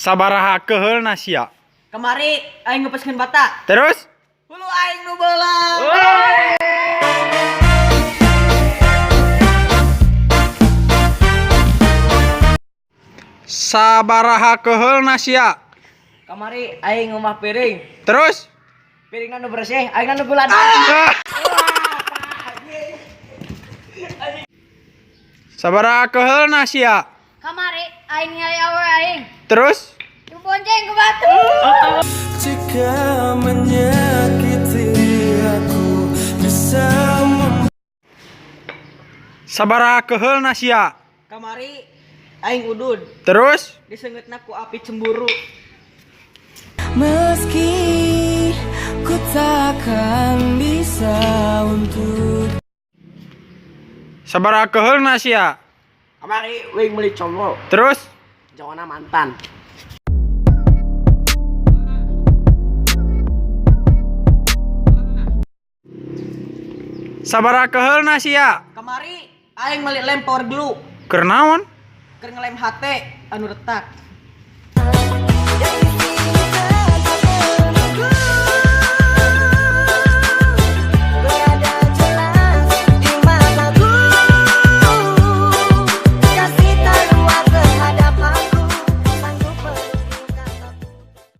Sabaraha keheulna sia? Kamari aing ngepeskeun bata. Terus? Hulu aing nu beulang. Sabaraha keheulna sia? Kamari aing ngomah piring. Terus? Piringna nu bersih, aing nu bulan. Sabaraha keheulna sia? Kamari aing ningali awewe aing. Terus? Dibonceng ku batu. Jika menyakiti aku bisa Sabaraha keheulna sia? Kamari aing udud, Terus? diseungeutna ku api cemburu. Meski ku takkan bisa untuk Sabaraha keheulna sia? Kamari wing meuli cowok, Terus? jauhna mantan. Sabaraha keheulna sia? Kamari aing meuli lem power glue, Keur naon? keur ngelem hate anu retak.